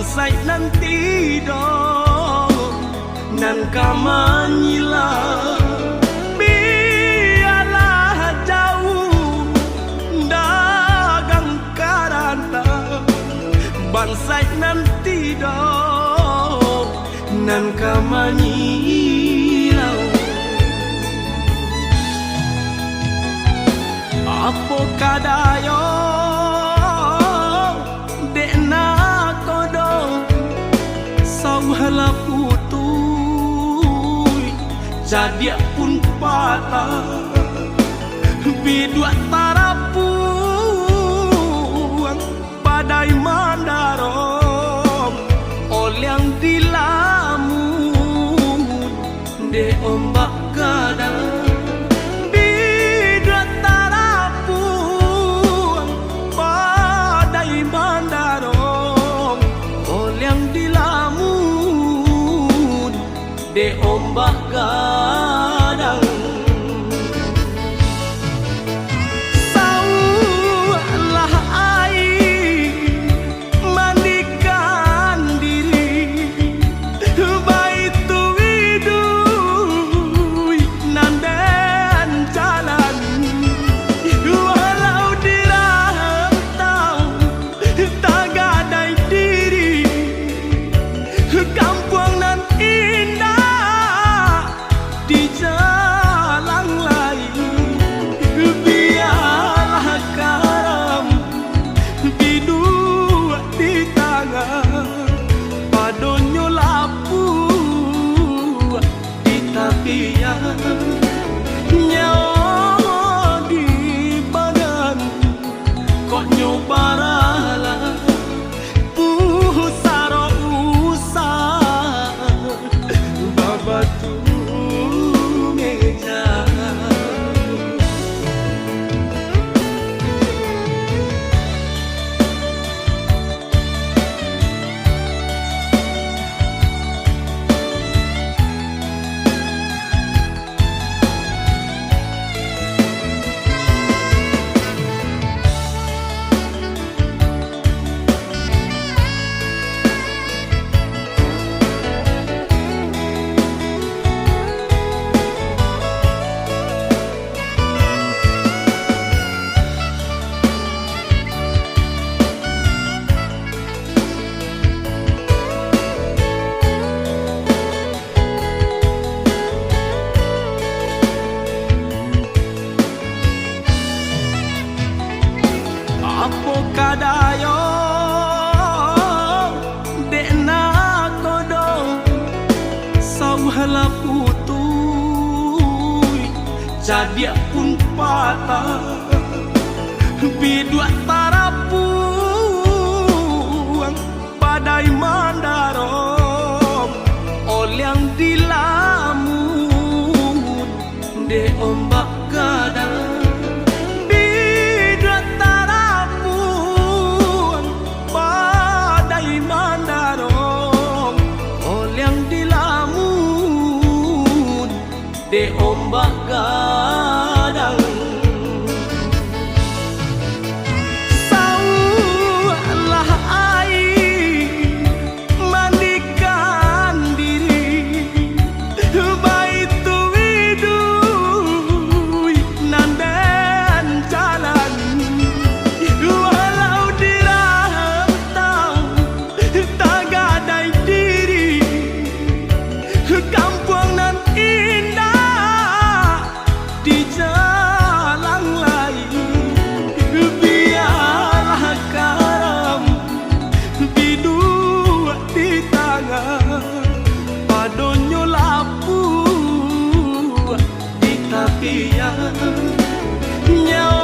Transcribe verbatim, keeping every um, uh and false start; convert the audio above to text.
Bansaik nan tidok, nan ka manyilau, bialah jauah dagang karantau. Bansaik nan tidok, nan ka manyilau. Apo kadayo dek nakodo, sauah lah putuih, cadiak pun patah, biduak tarapuang, padai mandarong, oliang dilamun dek ombak gadang. Biduak tarapuang, padai mandarong, oliang dilamun dek ombak gadang. Sauah lah aia mandikan diri, baitu iduik nan den jalani. Walau di rantau tagadai diri, kampuang nan indak dijalang lai, bialah karam biduak di tangah, padonyo lapuak di tapian. Nyawo di badan, kok nyo baralah, pusaro usah babatu meja. Apo kadayo dek nakodo, sauah lah putuih, cadiak pun patah, biduak tarapuang, padai mandarong, oliang dilamun dek ombak gadang. Biduak tarapuang, padai mandarong, oliang dilamun dek ombak gadang. Sauah lah aia mandikan diri, baitu iduik nan den jalani. Walau di rantau tagadai diri, kampuang nan indak dijalang lai, bialah karam biduak di tangah, padonyo lapuak di tapian. Nyawo